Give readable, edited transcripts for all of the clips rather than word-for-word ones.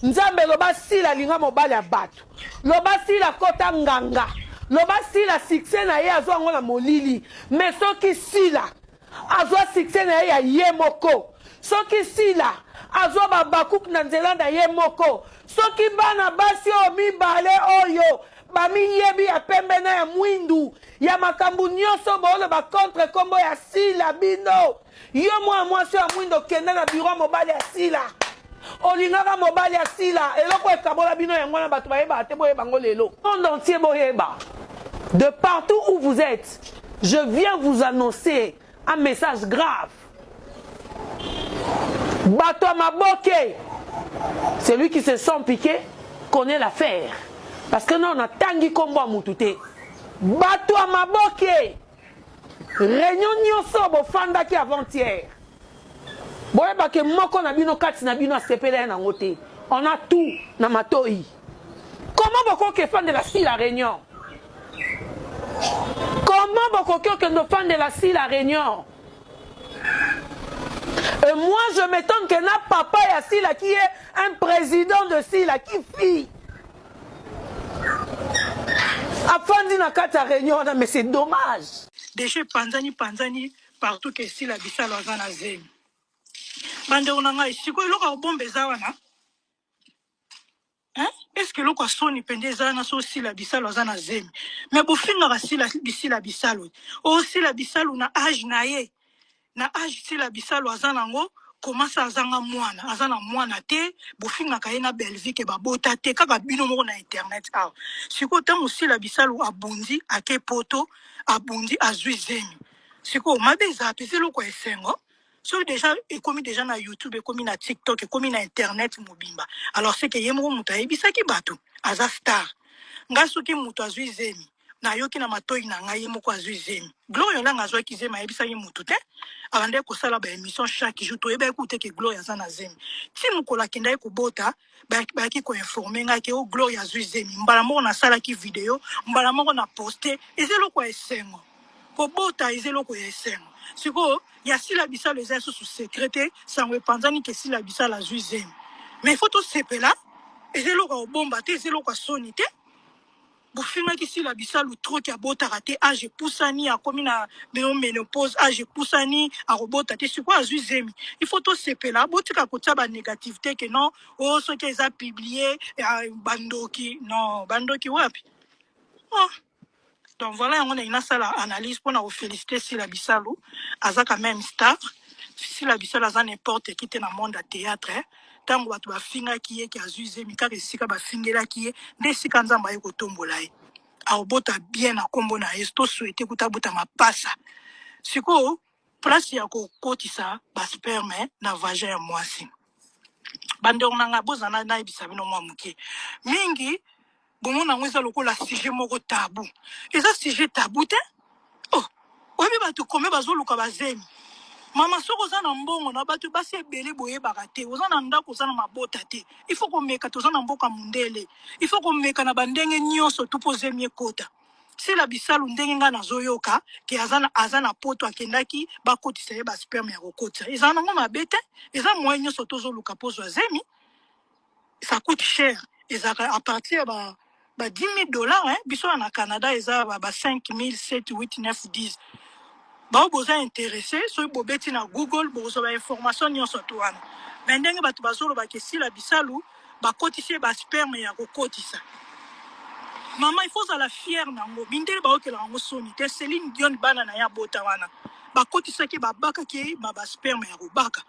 Nzambe loba sila alinga mobali ya batu loba sila akota nganga loba sila succès na ye azwa yango na molili mais soki sila azwa succès na ye ya ye moko soki sila azwa ba bakuk na nzela na ye moko soki bana basi oyo mibale oyo bamiyebi ya pembe na ya mwindu ya makambo nyonso booloba contre kombo ya sila bino Yo mwana mwasi ya mwindo kenda na bureau ya mobali ya Sila. Olingaka mobali ya Sila. Eloko ekabola bino yango wana bato bayebaka te boyeba yango lelo. Monde entier boyeba. De partout où vous êtes, je viens vous annoncer un message grave. Bato ya maboke, celui qui se sent piqué connaît l'affaire. Parce que non, natangi kombo ya mutu te. Bato ya maboke Reunion nioso bofandaki avant hier boyeba ke moko na bino kati na bino asepelaki nango te. On a tout na matoyi. Comment bokoki efandela sila reunion? Comment bokoki okende ofandela sila reunion? Et moi je m'étonne que na papa ya Sila qui est un président de Sila qui fille afandi na kati ya réunion wana mais c'est dommage. Dejà epanzani panzani partout ke Sila Bisalu aza na zemi. Bandeko na ngai, sikoyo eloko ya kobomba eza wana? Hein? Est-ce que eloko ya soni mpenza eza wana so Sila Bisalu aza na zemi? Mais bofingaka Sila, Sila Bisalu. O Sila Bisalu na age na ye. Na age Sila Bisalu aza nango comment ça azanga mwana aza na mwana te bofingaka ye na Bellevue ke babota te kaka bino moko na internet awa sikoyo ntango Sila Bisalu abundi ake poto abundi azwi zemi sikoyo mabe eza pe eza eloko ya esengo soki deja ekomi deja na YouTube ekomi na TikTok ekomi na internet mobimba alors c'est que ye moko moto ayebisaki bato aza star nga soki moto azwi zemi Nayoki na matoyi na ngai ye moko azui zemi. Gloria Olanga azuaki zemi ayebisaki mutu te. Abandaki kosala ba emission chaque jour toyebaki kutu te ke Gloria aza na zemi. Ti mokolo akendaki kobota bayaki ko informer ngai ke oh Gloria azui zemi. Mbala moko nasalaki video, mbala moko na poste. Eza eloko ya esengo. Kobota eza eloko ya esengo. Sikoyo ya Sila Bisalu eza lisusu secret te, sango epanzani ke Sila Bisalu azui zemi. Mais il faut tosepela, eza eloko ya kobomba te, eza eloko ya soni te. Bofingaki sila bisalu trop ke abotaka te age epusani akomi na menopause age epusani akobota te sikoyo azui zemi il faut tosepela botika kotia ba negativite ke non oh soki eza publie bandoki non bandoki wapi oh. Donc voilà yango nalingi nasala analyse pona ko feliciter Sila Bisalu aza quand même star Sila Bisalu aza n'importe qui te na monde ya theatre tango bato bafingaki ye ke azui zemi kaka esika bafingelaki ye nde esika Nzambe aye kotombola ye akobota bien na kombo na Yesu to souhaite kuta abota mapasa sikoyo place ya kokotisa ba sperme na vagin ya mwasi bandeko na ngai bozana nayebisa bino mwa moke mingi Bomona yango eza lokola sujet moko tabou. Eza sujet tabou te. Oh, oyebi bato combien bazoluka bazemi? Mama soki oza na mbongo na bato basi ebele boyebaka te, oza na ndako oza na mabota te. Il faut komeka toza na mboka mundele. Il faut komeka na bandenge nyonso tu po zemi ekota. Sila Bisalu ndenge ngai nazoyoka ke aza na, aza na poto akendaki bakotisa ye ba sperme ya kokotisa. Ezala nango mabe te. Eza moyen nyonso tozoluka po zwa zemi. Ça coute cher ezalaka à partir ya ba ba 10 000 dollars hein biso na Canada eza ba, ba 5 000 7 8 9 10 bao boza intéressé soki bobeti na Google bokozwa ba information nyonso to wana mais ndenge bato bazoloba ke Sila Bisalu bakotisi ye ba sperme ya kokotisa mama il faut ozala fier nango mindele bayokelaka yango soni te Celine Dion bana na ye abota wana bakotisaki babakaki ye ba ba sperme ya kobaka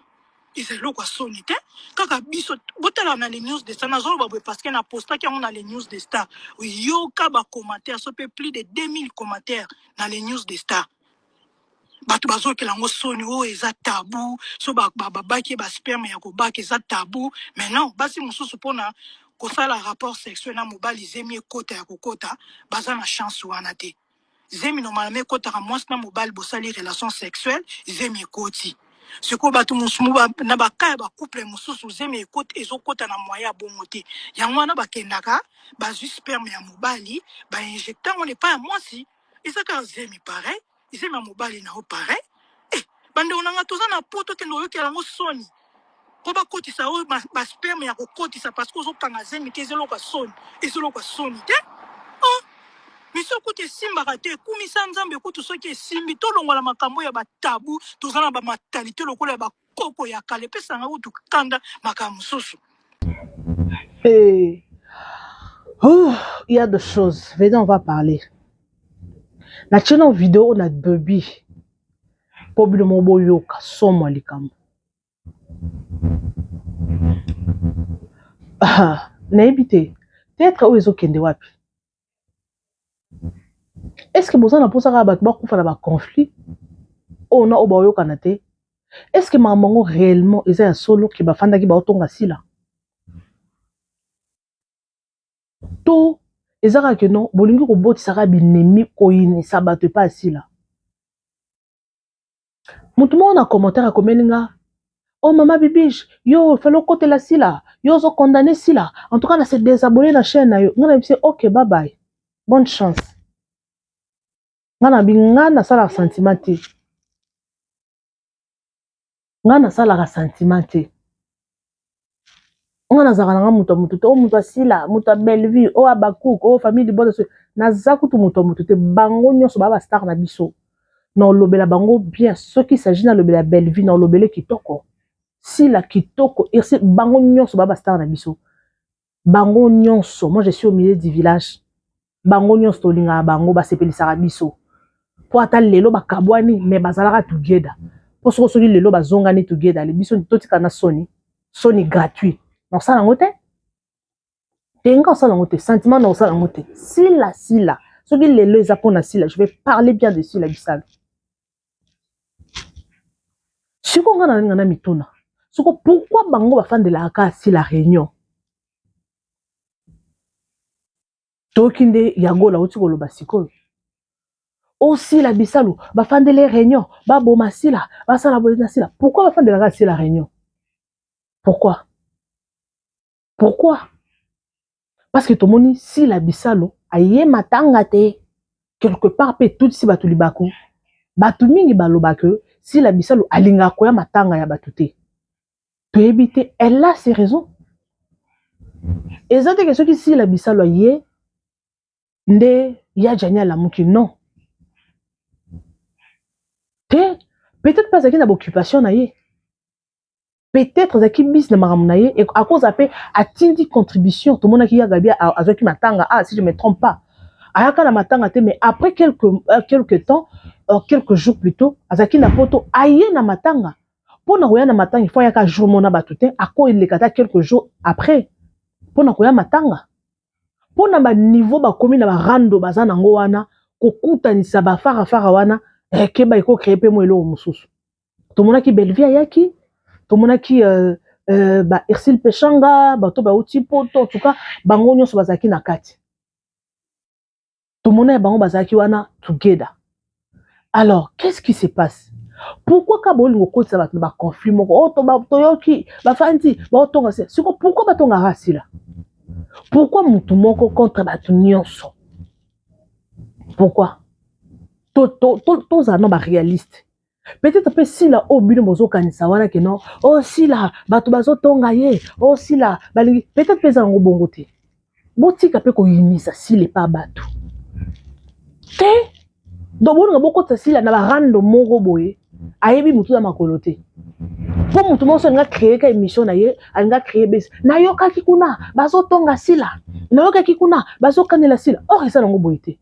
Eza eloko ya soni te kaka biso botala na les news de star nazoloba boye parce que na postaki yango na les news de star yoka ba commentaire so pe plus de 2000 commentaires na les news de star bato bazokela yango soni oyo eza tabu so babaki ba sperme ya kobaka eza tabu mais non basi mosusu mpona kosala rapport sexuel na mobali zemi ekota ya kokota baza na chance wana te Zemi normalement ekotaka mwasi na mobali bosali relation sexuelle zemi ekoti. Sikoyo bato mosusu na ba cas ya ba couple mosusu zemi ekoti ezokota na moyen ya bongo te. Yango wana bakendaka bazwi sperme ya mobali ba injecte yango na epai ya mwasi eza kaka zemi pareil zemi ya mobali na yo pareil. Eh bandeko na nga toza na poto kende oyokela yango soni. Po bakotisa oyo ba sperme ya kokotisa parce que ozokanga zemi te, eza eloko ya soni, eza eloko ya soni te. Oh, miso kutu esimbaka te, kumisa Nzambe kutu soki esimbi. Tolongola makambo ya batabu, toza na bamatalite lokola ya bakoko ya kala, epesanga kutu kanda makambo mosusu. Hey. Oh, il y a des choses. Venez, on va parler. Na chaîne vidéo na début. Po bino moko boyoka somo ya likambo. Ah, nayebi te théâtre oyo ezokende wapi. Est ce que boza na mposa kaka bato bakufa na baconflit oyo na oyo baoyokana te? Est ce que makambo yango réellement eza ya solo ke bafandaki baotonga Sila, to eza kaka ke non, bolingi kobotisaka binemi, koyinisa bato epai ya Sila? Motu moko na commentaire akomeli nga: "Oh mama Bibiche, yo fallait okotela Sila, yo ozocondamner Sila. En tout cas na se désabonner na chaîne na yo." Nga na yebisi: "Ok, bye bye, bonne chance." Nga na bi, nga nasalaka sentiment te, nga nasalaka sentiment te. Nga nazalaka nanga moto ya motu te. Oyo moto asila, moto ya Bellevue, oyo Abakouk, oyo famille libota, so naza kutu moto ya motu te. Bango nyonso baa bastar na biso, na olobela bango bien. Soki s'agit nalobela Bellevue, na olobele kitoko, Sila kitoko, Irsi, bango nyonso baa bastar na biso, bango nyonso. Moi, je suis au milieu du village. Bango nyonso tolingaka bango, basepelisaka biso. Mpo ata lelo bakabwani, mais bazalaka together. Mpo soko soki lelo bazongani together, ale biso totika na soni, soni gratuit. Na osala yango te te, nga osala yango te, sentiment na osala yango te. Sila, Sila, soki lelo eza mpona Sila, je vais parler bien de Sila Bisalo. Sikoyo nga nalinga na mituna siko: pourquoi bango bafandelaka kaka Sila réunion? Toyoki nde Yagola auti koloba sikoyo: osila Bisalu bafandeli réunion, baboma Sila, basala boye na Sila. Pourquoi bafandelaka Sila réunion? Pourquoi? Pourquoi? Parce que tomoni Sila Bisalo aye matanga te. Quelque part mpe etutisi bato libaku. Bato mingi balobaka Sila Bisalo alingaka koya matanga ya bato te. Toyebi te, elle a ses raisons. Eza te ke soki Sila Bisalo aye nde ya Jani alamuki, non te. Peut-être mpe azalaki na baoccupation na ye, peut-être azalaki bisi na makambo na ye, akoza mpe atindi contribution. Tomonaki ya Gabi azwaki matanga. Ah, si je me trompe pas, ayaka na matanga te, mais après quelque temps, quelques jours plus tôt, azalaki na poto, aye na matanga. Mpona koya na matanga, ifo ayaka jour mona bato te, akoeleka ata quelques jours après mpona koya matanga. Mpona baniveau bakomi na barando baza nango wana, kokutanisa bafarafara wana, ekeba ekocréer mpe mo eloko mosusu. Tomonaki Bellevie ayaki, tomonaki ba Ursile Peshanga, bato bauti poto. En tout cas bango nyonso bazalaki na kati. Tomona ya bango bazalaki wana together. Alors qu'est-ce qui se passe? Pourquoi ka bolingo okotisa bato na baconflit moko oyo? Toyoki bafandi baotonga siko. Pourquoi batongaka Sila? Pourquoi motu moko contre bato nyonso? Pourquoi? Tozala no baréaliste. Peut-être mpe Sila oyo bino bozokanisa wana ke non, o Sila bato bazotonga ye, o Sila balingi, peut-être mpe eza yango bongo te. Botika mpe koyinisa Sila epa bato te. Donc bolinga bokotisa Sila na barando moko boye, ayebi motu na makolo te. Mpo motu moko so alinga créer ka émission na ye, alinga créer bese: "Nayokaki kuna bazotonga Sila, nayokaki kuna bazokanela Sila." Or eza nango boye te.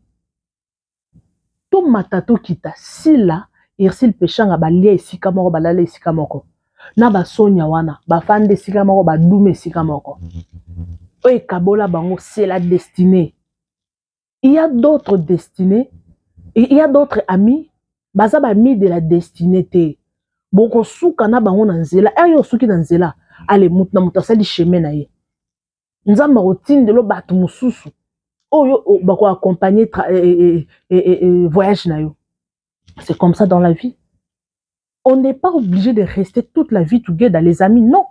Tomata tokita, Sila, Ursile Peshanga balia esika moko, balala esika moko na basonia wana, bafanda esika moko, baduma esika moko. Oyo ekabola bango, c'est la destinée. Il y a d'autres destinées, il y a d'autres amis, baza baamis de la destinée te. Bokosuka na bango na nzela oyo osuki na nzela. Ale, motu na moto asali chemin na ye. Nzambe akotindelo bato mosusu oyo bakoaccompagner voyage na yo. C'est comme ça dans la vie. On n'est pas obligé de rester toute la vie together, les amis, non.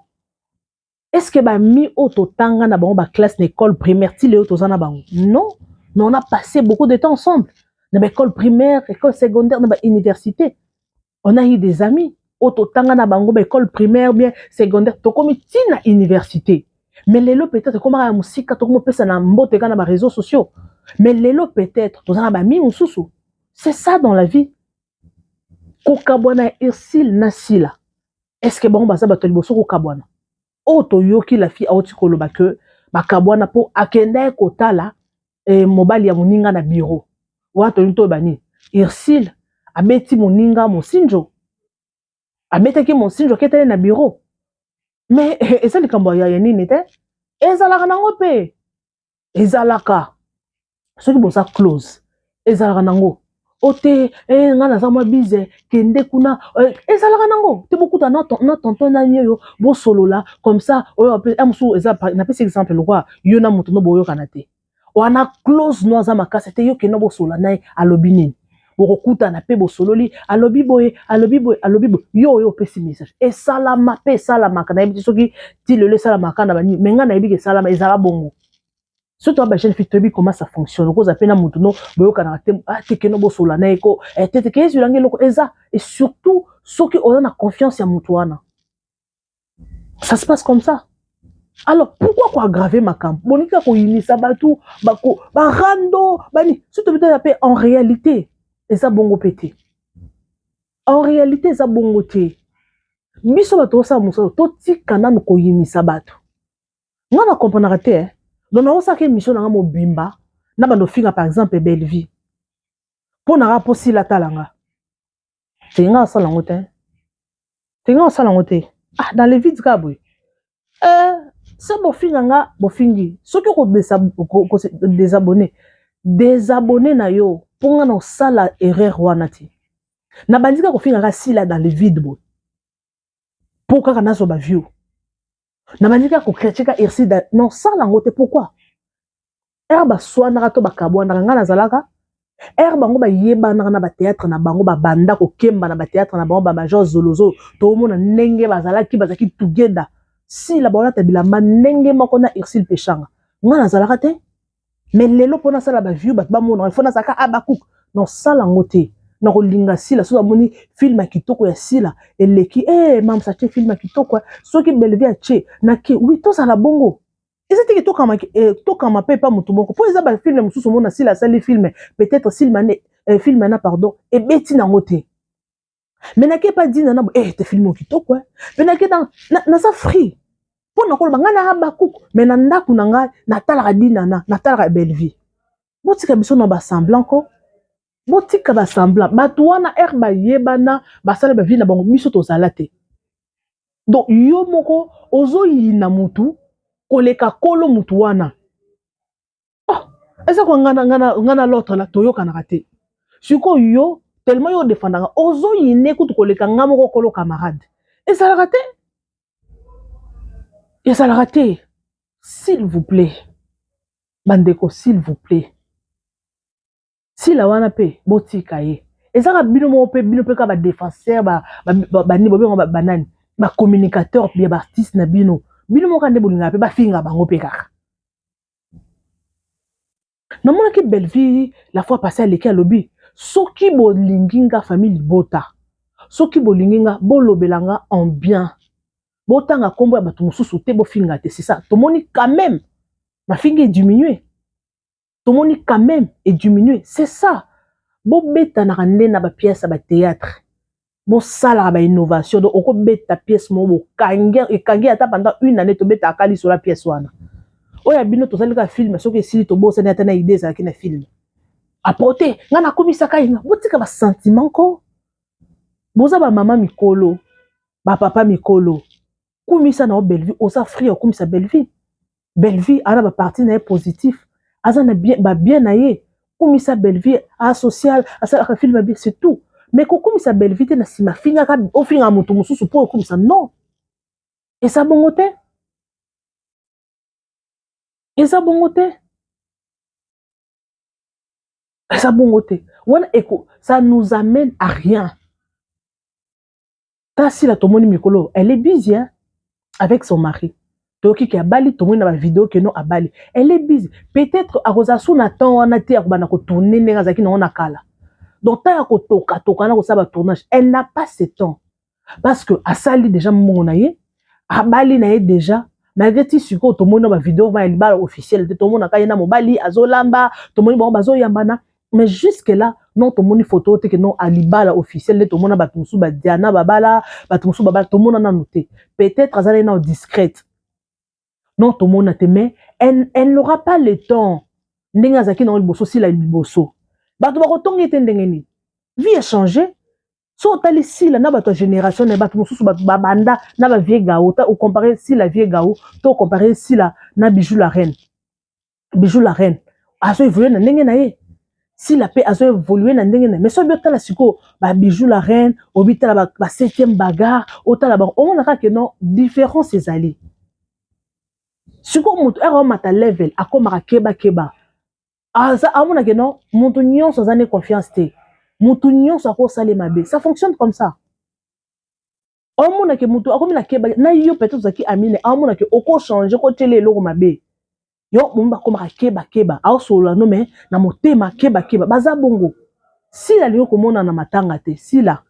Est-ce que bami oyo totanga na bango baclasse na école primaire ti lelo toza na bango? Non, mais on a passé beaucoup de temps ensemble na baécole primaire, école secondaire, na bauniversité. On a eu des amis. Oyo totanga na bango ba école primaire, bien secondaire, tokomi ntina université. Mais lelo peut-être ekomaka ya mosika, tokomopesa na mbote kaka na baréseaux sociaux. Mais lelo peut-être toza na bami mosusu. C'est ça dans la vie. Kokabwana ya Ursile na Sila, est ce que bango baza bato ya liboso kokabwana? Oyo toyoki, la fille auti koloba ke bakabwana mpo akenda ye kotala mobali ya moninga na bureau wana. Tolingi toyeba nini? Ursile abeti moninga mosinjo, abetaki mosinjo, aketali na bureau. Mais eza likambo ya nini te, ezalaka nango mpe ezalaka. Soki boza close, ezalaka nango o te. Nga naza mwa bize, kende kuna. Ezalaka nango te. Bokuta na tonton nani oyo bosolola comme ça. Oyo mosusu eza, napesi exemple, lokwa yo na moto no boyokana te wana, close no aza makasi te, yo kende bosolola na ye. Alobi nini? Bokokutana mpe bosololi, alobi boye, alobi boye, alobi boye, yo oyo opesi message. Esalama mpe esalamaka. Nayebi te soki ti lelo esalamaka na banini, mais ngai nayebi ke esalama, ezala bongo. Surtout ba jeune fille, toyebi comment ça fonctionne. Okoza mpe na motu no boyokanaka te, te, kende bosola na ye ko te te, ke ezwilanga eloko eza. Et surtout soki oza na confiance ya motu wana, ça se passe comme ça. Alors pourquoi koaggraver makambo? Bolingi kaka koyinisa bato barando bani. Surtout peut-être mpe en réalité eza bongo mpe te. En réalité eza bongo te. Biso bato osala mosala, totika nanu koyinisa bato. Nga na comprenaka te, eh? Donc naosalaka émission nanga mobimba na bando ofinga par exemple Bellevie mpo nanga mpo sila tala nga te. Nga asala yango te, te, nga osala yango te. Ah, dans le vide kaka boye, se bofinga nga, bofingi. Soki okodésabonner, désabonner na yo, mpo nga na osala erreur wana te. Nabandi kaka kofinga sila dans le vide boye mpo kaka nazwa baview. Nabandi kaka kocritiquer ka Ursile, nasala yango te. Pourquoi? Ere baswanaka to bakabwanaka, ngai nazalaka. Ere bango bayebanaka na bathéâtre na bango, babanda kokemba na bathéâtre na bango, bamajor zolozolo, toomona ndenge bazalaki together. Sila baolata bilamba ndenge moko na Ursile Peshanga, ngai nazalaka te. Mais lelo mpo nasala baview, bato bamonaka, ifo nazalaka abakuku. Nasala yango te. Na kolinga Sila, soki amoni film ya kitoko ya Sila eleki, mamsa atie film ya kitoko, soki Bellevie atie nake, oui, tozala bongo. Eza teke tokama, tokama mpe epa motu moko, mpo eza bafilm mosusu. Omona Sila asali film, peut-être film na, pardon, ebeti nango te, mais nake epa dina na te film oyo kitoko, mpe nake naza free mpo na koloba ngai na bakuku. Mais na ndako na ngai natalaka Dinana, natalaka Bellevie. Botika biso na basemblant ko, botika basemblant. Bato wana ere bayebana, basala bavie na bango, biso tozala te. Donc yo moko ozoyina mutu koleka kolo mutu wana. Oh, eza kwa nga na l'autre la toyokanaka te. Sikoyo yo, tellement yo odefendaka, ozoyine kutu koleka nga moko kolo camarade. Ezalaka te, ezalaka te. S'il vous plaît bandeko, s'il vous plaît, Sila wana mpe botika ye. Ezaka bino moko mpe, bino mpe kaka badéfenseur, bani bobengo banani, bacommunicateur ya baartiste na bino. Bino moko nde bolingaka mpe bafinga bango mpe kaka. Namonaki Bellevie la fois passée aleki, alobi: soki bolingi nga, famille libota, soki bolingi nga, bolobela nga en bien, botanga nkombo ya bato mosusu te, bofinga te. C'est ça. Tomoni quand même mafinga ediminue, tomoni quand même ediminue. C'est ça. Bobetanaka nde na bapièce ya bathéâtre, bosalaka bainnovation. Donc okobeta pièce moko, bokangi, ekangi ata pendant une année, tobetaka lisolo ya pièce wana. Oyo ya bino, tozali kaka film, soki esili tobosani ata na idée ezalaki na film. Apote ngai nakomisaka ye nga. Botika basentiment ko, boza bamama mikolo, bapapa mikolo. Kumisa na yo Bellevue, oza free okumisa Bellevue. Bellevue aza na baparti na ye positif, aza na babien na ye. Kumisa Bellevue, asocial, asalaka film ya bien, c'est tout. Mais kokumisa Bellevue te na nsima afingaka, ofingaka moto mosusu mpo okumisa. Non, eza bongo te, eza bongo te, eza bongo te. Wana eko, ça nous amène à rien. Tasila tomoni mikolo, elle est busy, hein, avec son mari. Toyoki ke abali, tomoni na bavideo ke no abali. Elle est busy, peut-être akozala su na temps wana te, akobanda kotourner ndenge azalaki nango na kala. Donc temps ya kotokatoka na kosala batournage, elle n'a pas ce temps. Parce que asali déjà mbongo na ye, abali na ye déjà, malgré ti sikoyo tomoni na bavideo ya libala officiel te. Tomonaka ye na mobali azolamba, tomoni bango bazoyambana, mais jusque là non, tomoni photo te ke non, alibala officiel nde tomona bato mosusu badiana babala, bato mosusu babala, tomona nanu te. Peut-être aza na ye nano discrète, non, tomona te. Mais elle n'aura pas le temps ndenge azalaki nango liboso. Sila liboso bato bakotonga ye te. Ndenge nini vie echangé? So otali Sila na bato ya génération na bato mosusu, bato babanda na bavieux Gao, ocompare Sila vieux Gao to ocompare Sila na Bijou la Reine, Bijou la Reine azo évolue na ndenge na ye, Sila mpe azo évolue na ndenge na ye. Mais soki otala sikoyo baBijou la Reine, obi tala ba septième bagarre, otala bango, omona kaka non, différence ezali. Sikoyo moto ere omata level, akomaka kebakeba, amonake non, moto nyonso aza ne confiance te, motu nyonso akosala mabe. Ça fonctionne comme ça. Omonake motu akomi na keba na yo, peut-être ozalaki amine, aomonake okochange, kotiela eloko mabe yo momi, bakomaka kebakeba, aosolola no me na motema kebakeba. Baza bongo. Sila alingi komona na matanga te. Sila,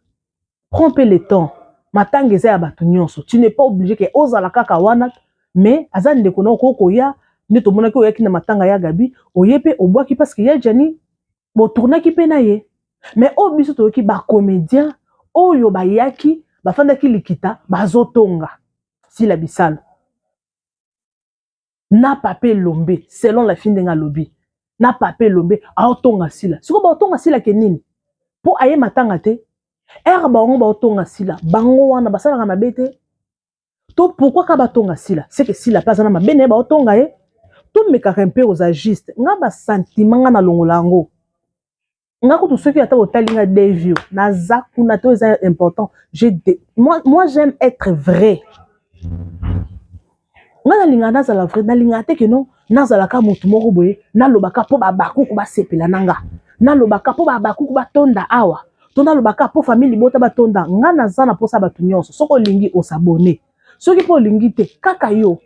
prends mpe le temps. Matanga eza ya bato nyonso, tu n'es pas obligé ke ozala kaka wana. Mais aza ndeko na okoki koya nde tomonaki oyaki na matanga ya Gabi, oye mpe obwaki parce que ya Jani botournaki mpe na ye. Mais oyo biso toyoki, bacomédien oyo bayaki, bafandaki likita, bazotonga Sila Bisalo na Papa Elombe. Selon la fille, ndenge alobi na Papa Elombe aotonga Sila. Sikoyo baotonga Sila ke nini? Mpo aye matanga te. Ere bango baotonga Sila, bango wana basalaka mabe te to pourquoi ka batonga Sila? Seke Sila mpe aza na mabe na ye, baotonga ye. Tomekaka mpe oza juste. Nga basentiment nga nalongola yango. Nga kutu soki ata otali nga devio, naza kuna to eza important. Moi j'aime être vrai. Nga nalingaka nazala vrai, nalingaka te ke non, nazalaka motu moko boye, nalobaka mpo babakuku basepela na nga, nalobaka mpo babakuku batonda awa, to nalobaka mpo famille libota batonda. Nga naza na mposa bato nyonso. Soki olingi, osabone, soki mpo olingi te, kaka yo.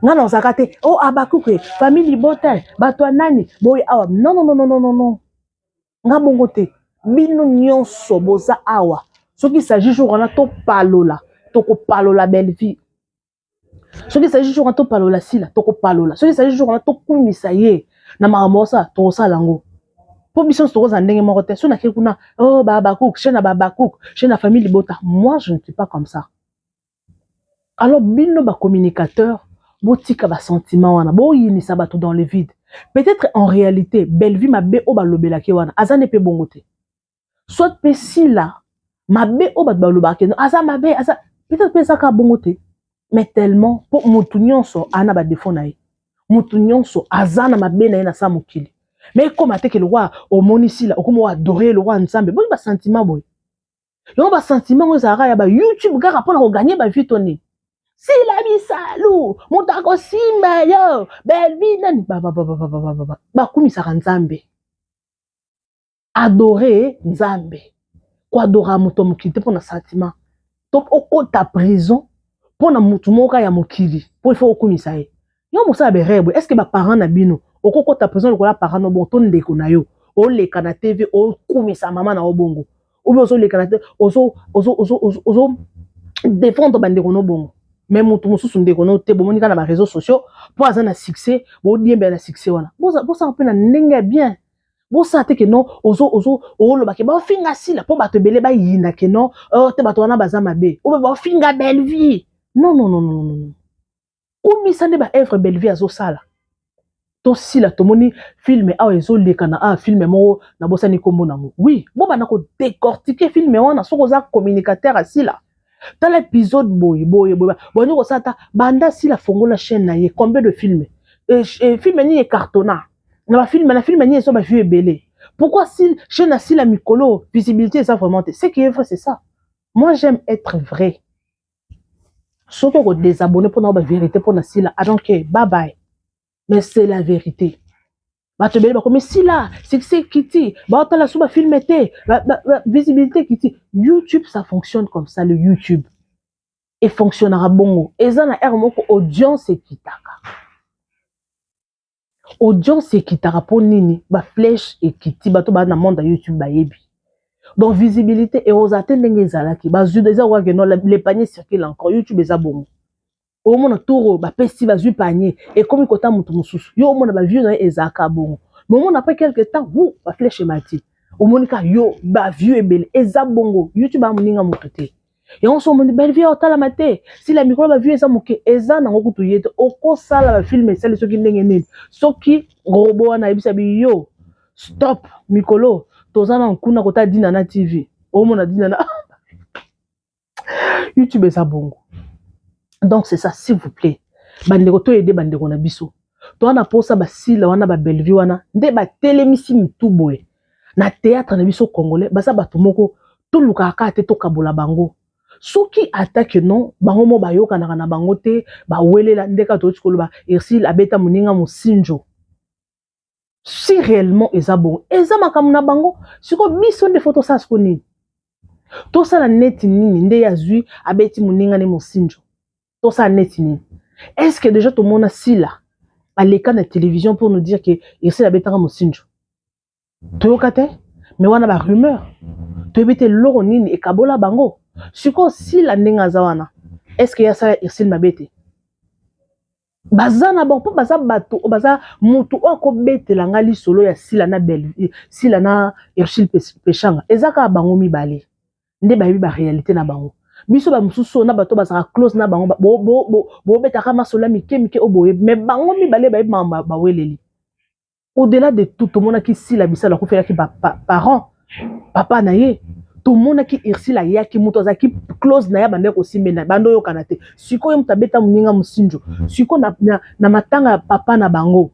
Nga nazalaka te o oh, abakuku, famille libota, bato ya nani boye awa. Non, non, non, non, non, non, nga bongo te. Bino nyonso boza awa, soki s'agit jour wana topalola, tokopalola Bellevie. Soki s'agit jour wana topalola Sila, tokopalola. Soki s'agit jour wana tokumisa ye na makambo osala, tokosala yango, mpo biso nyonso tokozala ndenge moko te. So nake kuna, oh, babakuk chaîne na babakuk chaîne na famille libota, moi je ne suis pas comme ça. Alors bino bacommunicateur, botika basentiment wana, boyinisa bato dans le vide. Peut-être en réalité Bellevie mabe oyo balobelaki wana aza ne mpe bongo te, soit mpe Sila mabe oyo bato balobaka aza mabe, aza peut-être mpe ezaka bongo te. Mais tellement mpo motu nyonso aza na badéfaut na ye, motu nyonso aza na mabe na ye na sa mokili. Mais ekóma te ke lokwa omoni Sila, okóma oadore lokwa Nzambe. Boni basentiment boye? Yango basentiment ngo ezalaka ya baYouTube kaka mpona kogagner bavie to nini? Sila Bisalu, moto akosimba yo Bellevie nani, bakumisaka Nzambe, adore Nzambe, koadora moto ya mokili te mpona sentiment to okota prison mpona motu moko ya mokili mpo ifo okumisa ye. Yo mosala berere boye, est ce que baparent na bino okokota prison lokola parent no bongo to ndeko na yo oleka na TV okumisa mama na yo bongo, obi ozoleka na te, ozo défendre bandeko no bongo? Mais motu mosusu ndeko no te, bomoni kaka na baréseaux sociaux mpo aza na succès, bodiembela na succès wana. Bosala mpe na ndenge ya bien. Bosala te ke non, olobake baofinga Sila mpo bato ebele bayinda ke non, oh, te, bato wana baza mabe, obe baofinga Bellevie. Non, non, non, non, non, kumisa nde baœuvre Bellevie azosala. Tosila tomoni film awa ezoleka na awa, film moko nabosani nkombo nango. Oui, bobanda kodécortiquer film wana. Soki oza communicateur, asila tala épisode boye boye boye, boni kosala ta banda Sila fongola chaîne na ye, combien de film film nini ecartonna na bafilm, na film nini ezo bavue ebele? Pourquoi si chaîne asila mikolo visibilité eza vraiment te? Ce qui est vrai, c'est ça. Moi j'aime être vrai. Soki okodésabonne mpona bavérité mpona Sila, I don't care, bye bye, mais c'est la vérité. Bato ebele bakomi Sila succès ekiti, baotala so bafilm te, visibilité ekiti. YouTube, ça fonctionne comme ça. Le YouTube efonctionnaka bongo. Eza na heure moko audience ekitaka. Audience ekitaka mpo nini? Baflèche ekiti. Bato baa na monde ya YouTube bayebi. Donc visibilité ekozala te ndenge ezalaki. Bazwi eza koka ke non, le panier circule encore. YouTube eza bongo. Omona tour oyo bapesi, bazwi panier, ekomi kota moto mosusu. Yo omona bavues na ye ezalaka bongo, mais omona après quelque temps wu baflèche emati, omoni kaka yo bavues ebele. Eza bongo, YouTube aya moninga moto te. Yango so omoni Bellevue otalama te, sila mikolo bavues eza moke, eza nango kutu ye te. Okosala bafilm esali soki ndenge nini, soki robot wana ayebisa bi yo stop, mikolo toza na nkuna kota Dina na TV, omona Dina na YouTube eza bongo. Donc c'est ça, s'il vous plaît bandeko, toyede bandeko na biso. Toza na mposa basila wana, baBellevue wana nde batelemisi mitu boye na théâtre na biso congolais. Baza bato moko tolukaka kaka te tokabola bango. Soki ata ke non, bango mo bayokanaka na bango te, bawelela nde kaka toyoti koloba Ursile abeta moninga mosinjo. Si réellement eza bongo, eza makambo na bango. Sikoyo biso nde faut tosala siko nini? Tosala neti nini nde azwi abeti moninga ne mosinjo? Tosala neti nini? Est ce que déjà tomona Sila aleka na télévision pour nous dire que Ursile abetaka mosinjo? Toyoka te, mais wana barumeur, toyebi te eloko nini ekabola bango. Sikoyo Sila ndenge aza wana, est ce que ye asala Ursile mabe te? Baza na bango mpo baza bato, baza motu oyo akobetela nga lisolo ya Sila na Belle, Sila na Ursile Peshanga, eza kaka bango mibale nde bayebi baréalité na bango. Biso bamosusu oyo na bato bazalaka close na bango, bobetaka masolo ya mike mike oyo boyebi, mais bango mibale bayebi makambo baweleli. Au-delà de tout, tomonaki Sila Bisalo akufelaki parent, papa na ye. Tomonaki Ursile ayaki, moto azalaki close na ye, bande kosimbena, bande oyokana te. Sikoyo moto abeta moninga mosinjo, sikoyo na matanga ya papa na bango,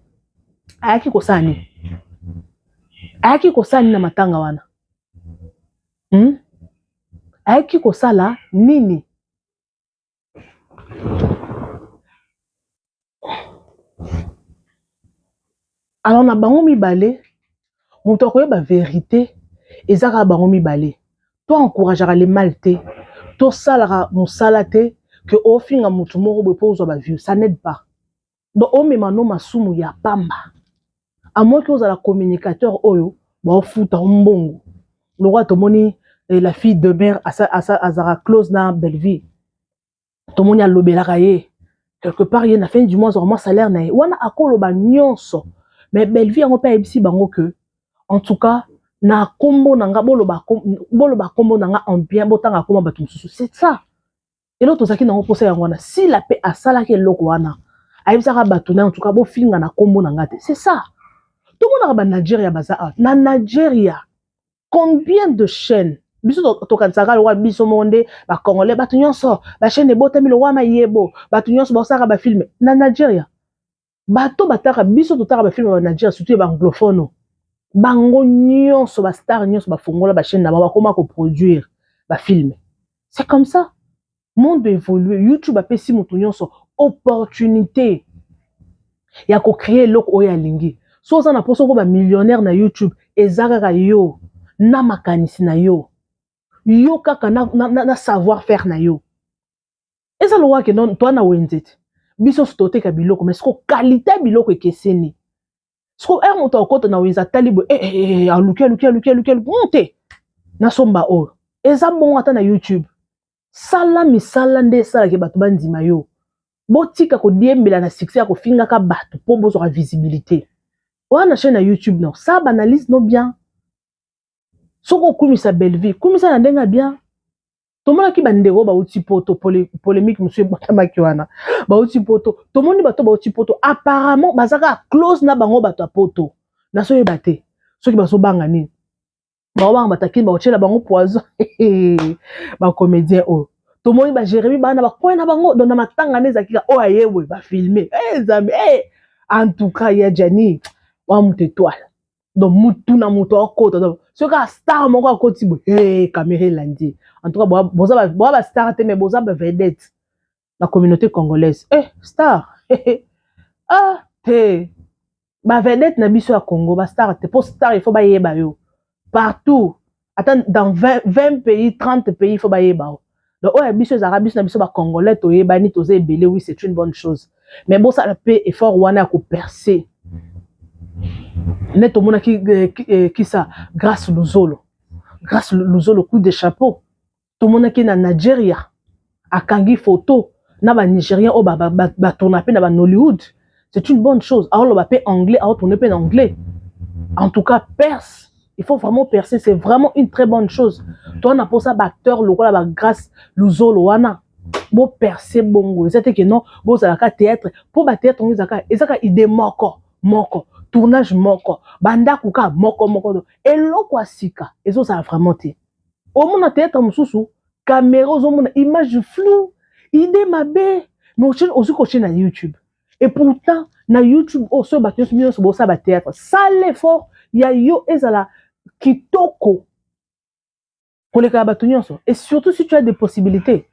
ayaki kosala nini? Ayaki kosala nini na matanga wana? Ayaki kosala nini? Alors na bango mibale, moto akoyeba vérité eza kaka bango mibale. To encourageaka le mal te, tosalaka mosala te ke ofinga motu moko boye mpo ozwa bavues. Ça n'aide pas. Donc omema no masumu ya pamba, à moins que ozala communicateur oyo baofuta mbongo, lokola tomoni la fille de mère azalaka close na Bellevue. Tomoni alobelaka ye quelque part, ye na fin du mois azwaka mwa salaire na ye wana, akoloba nyonso. Mais Bellevue yango mpe ayebisi bango que en tout cas na kombo na nga, boloba, boloba kombo na nga en bien, botanga kombo bato mosusu. C'est ça eloko tozalaki nango mposa yango wana. Sila mpe asalaki eloko wana, ayebisaka bato na en tout cas bofinga na kombo na nga te. C'est ça. Tomonaka baNigeria baza awa na Nigeria, combien de chaînes? Biso tokanisaka lokola biso moko nde bacongolais, bato nyonso bachaîne ebotami lokola mayebo, bato nyonso baosalaka bafilm na Nigeria. Bato bataka, biso totaka bafilm ya baNigeria, surtout ya baanglophone. Bango nyonso, bastar nyonso bafongola bachaîne na bango, bakoma koproduire bafilm. C'est comme ça monde évolue. YouTube apesi moto nyonso opportunité ya kocréer eloko oyo alingi. So oza na mposa okoma millionnaire na YouTube, eza kaka yo na makanisi na yo, yo kaka na savoir faire na yo. Eza lokola ke toa na wenze te, biso nyonso toteka biloko, mais siko qualité ya biloko ekeseni. Siko ere moto akota na wenze, atali boye, eh, eh, eh, aluki, aluki, aluki, aluki, aluki te, nasomba oyo. Eza bongo ata na YouTube. Sala misala nde esalaki bato bandima yo. Botika kodiembela na succès ya kofingaka bato mpo bozwaka visibilité wana na chaîne ya YouTube. Non, sala baanalyse no bien. Soki okumisa Bellevue, kumisa na ndenge ya bien. Tomonaki bandeko bauti Poto, polémique mosusu ebotamaki wana. Bauti Poto, tomoni bato bauti Poto, apparemment baza kaka close na bango. Bato ya Poto, nazoyeba te soki bazobanga nini. Baobanga bato akini bakotiela bango poison. Bacomédien oyo tomoni, baJérémi, bana bakoya na bango. Donc na matanga nde ezalaki oyo ayewe bafilme Nzambe. En tout cas ya Jani wa moto étoile, donc mutu na moto akota. Donc soki a star moko akoti boye, hey, caméra elandi. En tout cas boza bastar te, mais boza bavedette na communauté congolaise. Star ah te, bavedette na biso ya Congo, bastar te, mpo star il faut bayeba yo partout, ata dans 20 pays, 30 pays, il faut bayeba yo. Donc oyo ya biso ezalaka biso na biso bacongolais, toyebani, toza ebele. Oui, c'est une bonne chose, mais bosala mpe effort wana ya kopercer. Nde tomonaki kisa Grâce Luzolo. Grâce Luzolo, coup de chapeau. Tomonaki na Nigeria akangi photo na ba Nigériens oyo batourna mpe na ba Nollywood. C'est une bonne chose. Aoloba mpe anglais, aotourne mpe na anglais. En tout cas, perce, il faut vraiment percer, c'est vraiment une très bonne chose. Toza na mposa baacteur lokola ba Grâce Luzolo wana. Boperce bongo, eza te ke non, bozalaka théâtre mpo bathéâtre yango ezalaka, ezaka idée moko moko, tournage moko, bandako kaka moko moko, eloko ya sika ezozala vraiment te. Omona théâtre mosusu, caméra ozomona image flou, idée mabe, mais ozwi kotie na YouTube. Et pourtant na YouTube oyo, soki bato nyonso nyonso bosala bathéâtre, sala effort ya yo ezala kitoko koleka ya bato nyonso, et surtout si tu as des possibilités.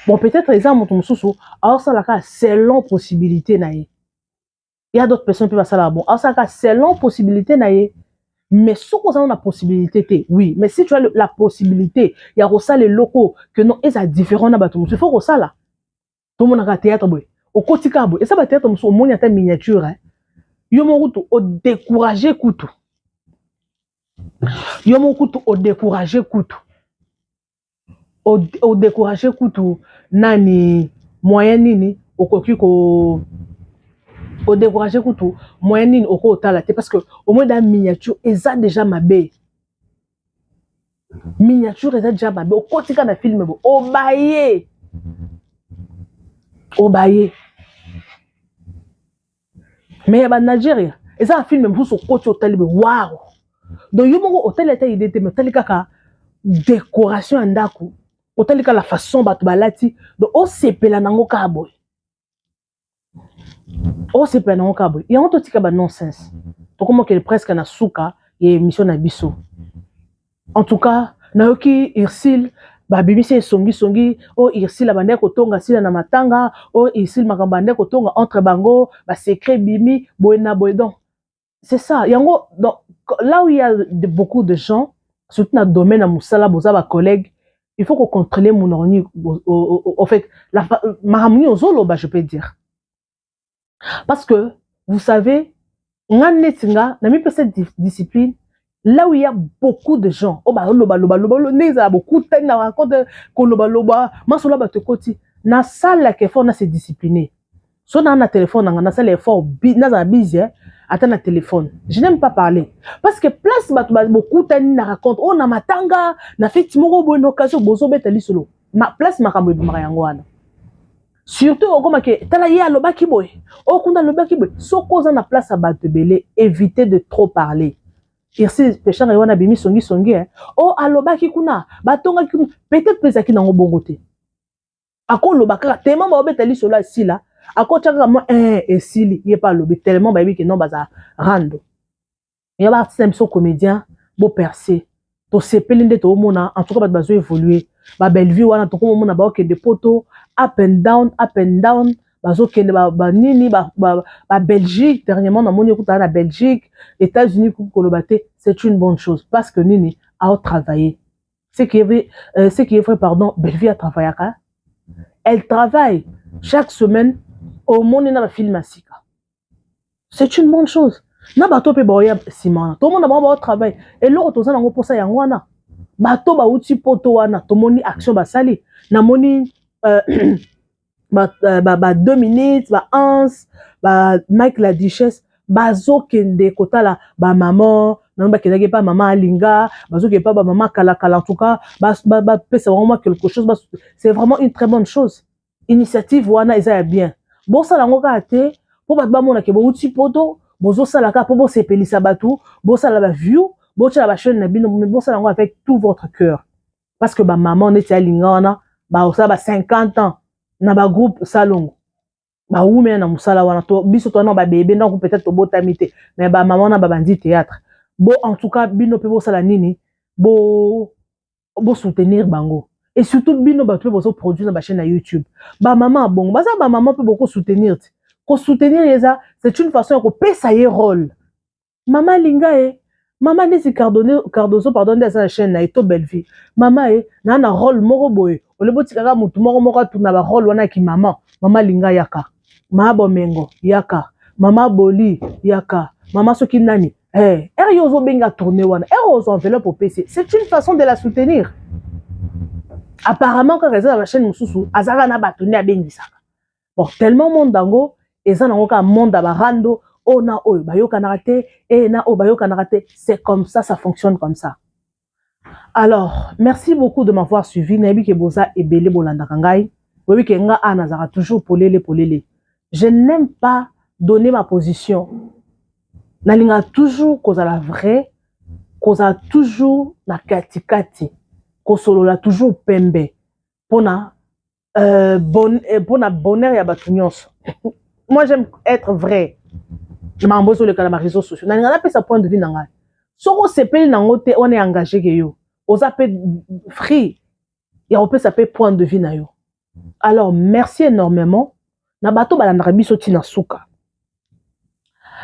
Bon, peut-être eza moto mosusu aosalaka selon possibilité na ye. Il y a d'autres personnes mpe basalaka bon, aosalaka selon possibilité na ye. Mais soki oza na possibilité te, oui, mais si tu as la possibilité ya kosala eloko que non, eza différent na bato mosusu, il faut kosala. Tomonaka théâtre boye, okoti kaka boye, eza bathéâtre mosusu, omoni ata miniature, hein. Yo moko kutu odécourage kutu, yo moko kutu odécourage kutu, odécourage kutu. Nani moyen nini okoki ko odécourage kutu, moyen nini okoki otala te, parce que au moins da miniature eza déjà mabe, miniature eza déjà mabe. Okotika na film bo obaye, obaye. Mais ya banigeria, eza na film mosusu, okoti, otali be, wow. Donc yo moko otali ata idée te, mais otali kaka décoration ya ndako, otali kaka la façon bato balati, donc osepela nango kaka boye, osepela nango kaka boye. Yango totika ba non-sens. Tokomokele presque na suka ya émission na biso. En tout cas, nayoki Ursile babimisi esongisongi oyo Ursile abandaki kotonga Sila na matanga, oyo Ursile makambo bandaki kotonga entre bango, basecret bimi boye na boye. Donc c'est ça yango. Donc là où il y a beaucoup de gens, surtout na domaine ya mosala, boza bacollègue, il faut kocontrôler monoko nini. Au fait, makambo nini ozoloba, je peux dire, parce que vous savez, nga neti nga namipesa discipline. Là où il y a beaucoup de gens oyo balobaloba, ndenge ezala bokutani na rencontre, kolobaloba masolo ya bato ekoti, nasalaka effort na se discipliner. So naa na telefone nanga, nasala effort nazala busy ata na téléphone, je n'aime pas parler, parce que place bato bokutani na rencontre oyo, na matanga, na feti moko boye, na occasion, bozobeta lisolo, place makambo ebimaka yango wana. Surtout okomake, tala ye alobaki boye, oyo kuna alobaki boye. Soki oza na place ya bato ebele, éviter de trop parler. Irsi peshanga ye wana abimi songisongi, o alobaki kuna, batongaki kuna, peut-être mpe ezalaki nango bongo te. Akoloba kaka tellement baobeta lisolo, asila, akotya kaka mwa esili, ye mpe alobi tellement bayebi ke non, baza rando ya baartiste na biso comédien. Boperce, tosepeli nde toomona. En tout cas, bato bazo évolue, babellevue wana tokomomona baokende poto, up and down, up and down, bazokende banini, babelgique. Dernièrement namoni ekutana na Belgique, États-Unis, kuku koloba te. C'est une bonne chose, parce que nini, aotravailler. Ce qui est vrai, ce qui est vrai, pardon, Bellevue atravaillaka, elle travaille chaque semaine, omoni na bafilm ya sika. C'est une bonne chose. Na bato mpe baoya nsima wana, tomona bango baotravaille. Eloko toza nango mposa yango wana, bato bauti poto wana, tomoni action basali. Namoni ba 2 minutes, ba Hans, ba Mike la Duchesse bazokende kotala bamama nango, bakendaki epa mama Alinga, bazokende epa bamama kalakala. En tout cas, bapesa bango mwa quelque chose. C'est vraiment une très bonne chose. Initiative wana eza ya bien. Bosala yango kaka te mpo bato bamonake bouti poto, bozosala kaka mpo bosepelisa bato, bosala baview, botyala bachaîne na bino, mais bosala yango avec tout votre cœur, parce que bamama neti Alinga wana basala ba 50 ans na bagroupe salongo, bawumela na mosala wana. Biso towana babebe ndako, peut-être tobotami te, mais bamama wana babandi théâtre. Bo en tout cas, bino mpe bosala nini, bo bosoutenir bango. Et surtout bino bato mpe bozoproduire na bachaîne na YouTube, bamama bongo baza bamama mpe bokosoutenir te. Kosoutenir eza, c'est une façon ya kopesa ye rôle. Mama Alinga ye, mama neti Cardozo, pardon, nde aza na chaîne na ye to Bellevue, mama ye naa na rôle moko boye, ole botikaka motu moko moko atuna barôle wana yaki mama. Mama Alinga yaka, mama Bomengo yaka, mama Boli yaka, mama soki nani. Eh, ere yo ozobenga tourne wana, ere ozwa enveloppe opesi, c'est une façon de la soutenir. Apparemment kaka eza na bachaîne mosusu azalaka na bato nde abengisaka. Bon, tellement monde yango eza nango kaka monde ya barando, oyo na oyo bayokanaka te, e na oyo bayokanaka te. C'est comme ça, ça fonctionne comme ça. Alors, merci beaucoup de m'avoir suivi. Nayebi ke boza ebele bolandaka ngai. Boyebi ke nga a nazalaka toujours polele polele. Je n'aime pas donner ma position. Nalingaka toujours kozala vrai, kozala toujours na katikati, kosolola toujours pembe mpona mpona bonheur ya bato nyonso. Moi, j'aime être vrai. Na makambo ezoleka na baréseaux sociaux, nalinga napesa point de vue na ngai. Soki osepeli nango te, wana engage ke yo oza mpe free ya kopesa mpe point de vue na yo. Alors, merci énormément na bato balandaka biso ntina suka.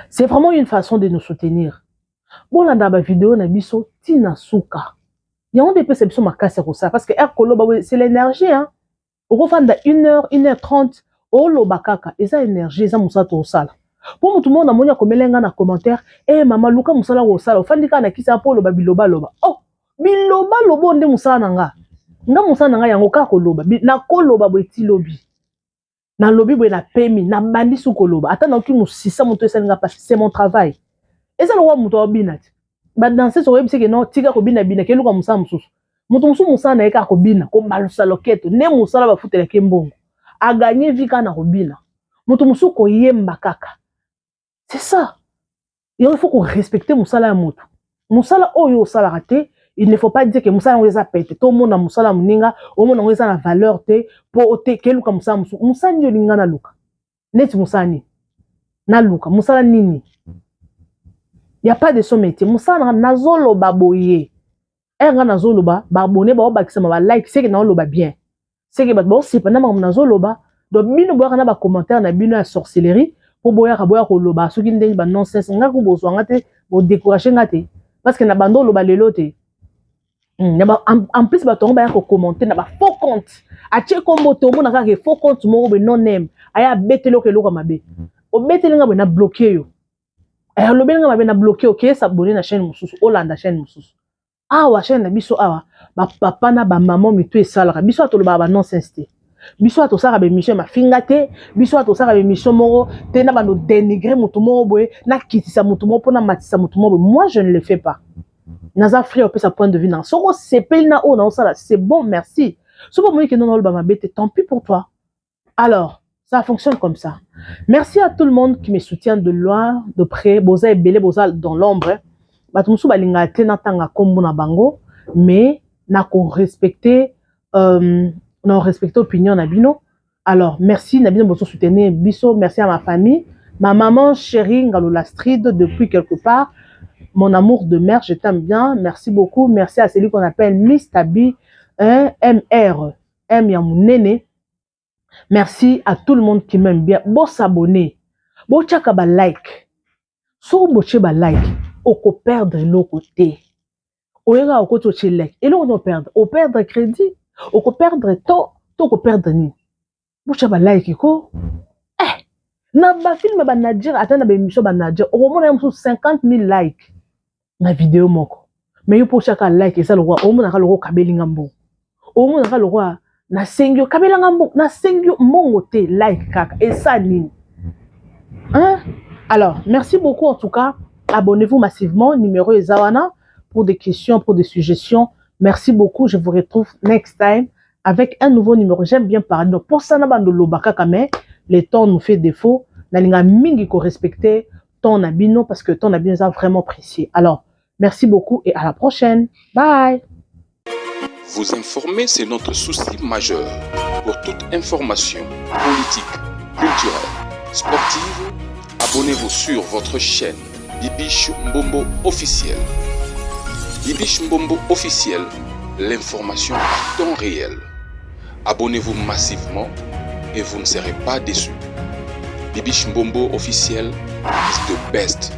C'est vraiment une façon de nous soutenir. Bolanda bavideo na biso ntina suka, yango nde epesa biso makasi ya kosala, parce que ere koloba, c'est l'énergie, hein. Okofanda 1 heure, 1h30, oloba kaka, eza énergie, eza mosala tosala. Mpo motu moko namoni akomela nga na commentaire: "E mama, luka mosala kosala, ofandi kaka na kisi mpo oloba bilobaloba." Oh, bilobaloba oyo nde mosala na nga. Nga mosala na ngai yango kaka koloba. Nakoloba boye ti lobi. Nalobi boye, napemi, nabandi su koloba. Ata naoki mosisa moto esalinga mpasi, c'est mon travail. Eza lokola moto aobina ti badanseuse, oyebisi ke no, tika kobina bina, keluka mosala mosusu. Moto mosusu mosala na ye kaka kobina, kobalusa loketo, nde mosala bafutelaki mbongo, aganye vie kaka na kobina. Moto mosusu koyemba kaka. C'est ça yango, il faut korespecte mosala ya moto. Mosala oyo osalaka te, il ne faut pas dire que mosala yango eza pete. Tomona mosala moninga, omona yango eza na valeur te mpo te keluka mosala mosusu. Mosala nini olinga naluka? Neti mosala nini naluka? Mosala nini? Y a pas de sot métier. Mosala nanga, nazoloba boye, ere nga nazoloba, baabonnés baobakisama, balike, seke naoloba bien, seke bato baosepa na makambo nazoloba. Donc bino boyaka na bacommentaire na bino ya sorcellerie mpo boyaka boya koloba soki ndenge banonsense. Nga ku bozwanga te, bodécourage nga te, parce que na bando oloba lelo te. En plus, bato yango baya kocommenter na bafaux compte, atie kombo te, omona kaka faux compte moko boye, non name, aya abeteli oko eloko ya mabe. Obeteli nga boye, na bloquer yo. Alobeli nga mabe, na bloquer. Okeye s'abonner na chaîne mosusu, olanda chaîne mosusu. Awa chaîne na biso awa, bapapa na bamama, mito esalaka biso awa, tolobaka banonsense te. Biso awa tosalaka baémission ya mafinga te. Biso awa tosalaka baémission moko te na bando dénigrer moto moko boye, nakitisa moto moko mpona matisa moto moko boye. Moi, je ne le fais pas. Naza free, opesa point de vue na. Soki osepeli na oyo naosala, c'est bon, merci. Soki omoni ke nona oloba mabe te, tant pis pour toi. Alors ça fonctionne comme ça. Merci à tout le monde qui me soutient de loin, de près. Boza ebele, boza dans l'ombre. Bato mosusu balingaka te natanga nkombo na bango, mais nakorespecte na respecte opinion na bino. Alors merci na bino bozo soutenir biso. Merci à ma famille, ma maman chérie Ngalola Street depuis quelque part, mon amour de mère, je t'aime bien, merci beaucoup. Merci à celui qu'on appelle Miss Tabi, hein, MR M ya monene. Merci à tout le monde qui m'aime bien. Bosabonner, botiaka balike. Soki botie balike, okoperdre eloko te. Oyekaka okoti, otie like, eloko nini operdre? Operdre crédit, okoperdre temps to okoperdre nini? Botya balike ko. Eh, na bafilme banadir, ata na baémission banadir, okomona ye mosusu 50 000 like na video moko. Mais yo mpo otyaka like, eza lokwa omonaka lokwa okabelinga mbongo, omonaka lokwa nasengi yo kabelanga mbongo. Nasengi yo mbongo te, like kaka esa nini, hein? Alors merci beaucoup en tout cas. Abonnez-vous massivement, numéro eza wana pour des questions, pour des suggestions. Merci beaucoup, je vous retrouve next time avec un nouveau numéro. J'aime bien parler, donc pour ça na bando loba kaka, mais le temps nous fait défaut. Nalinga mingi ko respecter temps na bino, parce que temps na bino eza vraiment précieux. Alors merci beaucoup et à la prochaine, bye. Vous informer, c'est notre souci majeur. Pour toute information politique, culturelle, sportive, abonnez-vous sur votre chaîne Bibiche Mbombo officiel. Bibiche Mbombo officiel, l'information à temps réel. Abonnez-vous massivement et vous ne serez pas déçus. Bibiche Mbombo officiel is the best.